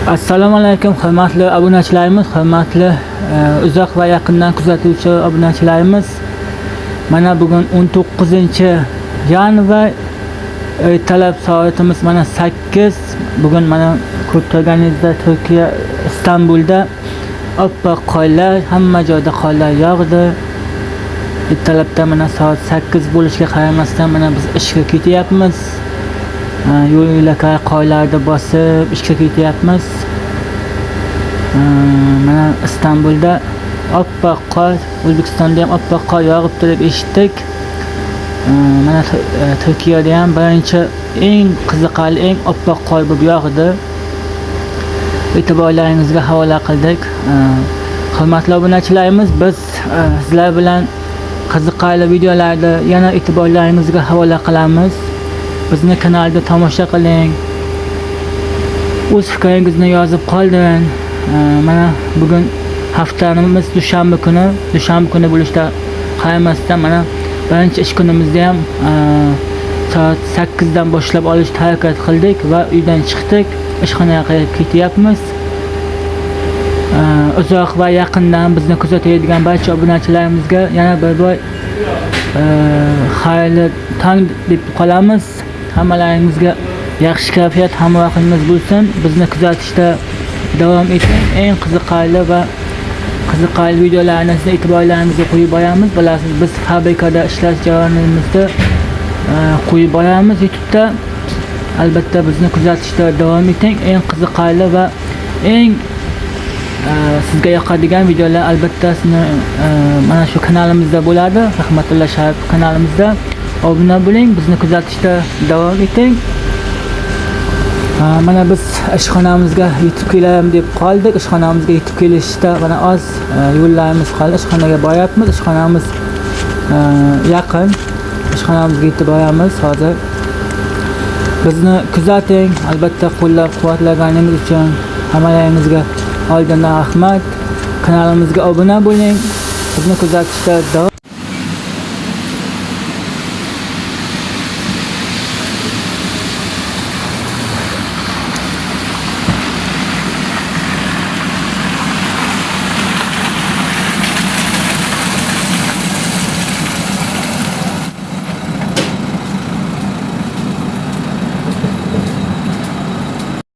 Assalomu alaykum hurmatli obunachilarimiz, hurmatli uzoq va yaqindan kuzatuvchi obunachilarimiz. Mana bugun 19-yanvar ertalab soatimiz mana 8. Bugun mana ko'rib turganingizdek Turkiya Istanbulda oppoq qorlar, hamma joyda qorlar yog'di. Ertalabda mana soat 8 bo'lishiga qaramasdan mana biz ishga ketyapmiz. Yo'l yo'lakay qorlarni bosib ishga ketyapmiz. Mana Istanbulda oppoq qor, O'zbekistonda ham oppoq qor yog'ibdi deb eshitdik. Mana Turkiyada ham birinchi eng qiziqarli, eng oppoq qor bo'lib yog'di. E'tiborlaringizga havola qildik. Hurmatli obunachilarimiz, biz sizlar bilan qiziqarli videolarni yana e'tiborlaringizga havola qilamiz. Bizni kanalda tomosha qiling. O'z fikringizni yozib qoldiring. Mana bugun haftamiz dushanba kuni, dushanba kuni bo'lishda qaramasdan mana birinchi ish kunimizda ham soat 8 dan boshlab olish harakat qildik va uydan chiqdik. Ishxonaga qarab ketyapmiz. Uzoq va yaqindan bizni kuzatayotgan barcha obunachilarimizga yana bir bor xayrli tong deb qolamiz. Hammalaringizga yaxshi kayfiyat hamrohingiz bo'lsin. Bizni kuzatishda davom eting. Eng qiziqarli va qiziqarli videolarni sizni e'tiborlaringizga qo'yib boramiz. Bilasiz, biz fabrikada ishlash jarayonimizda qo'yib boramiz YouTube'da. Albatta bizni kuzatishda davom eting. Eng qiziqarli va eng sizga yoqadigan videolar albatta sizni mana shu kanalimizda bo'ladi. Rahmatulloh Sharipov kanalimizda obuna bo'ling, bizni kuzatishda davom eting. Mana biz ishxonamizga yetib kelam deb qoldik. Ishxonamizga yetib kelishda mana oz yo'llarimiz qoldi. Ishxonaga boryapmiz. Ishxonamiz yaqin. Ishxonamizga yetib boramiz hozir. Bizni kuzating, albatta qo'llab-quvvatlaganingiz uchun hammalaringizga oldindan rahmat. Kanalimizga obuna bo'ling. Bizni kuzatishda davom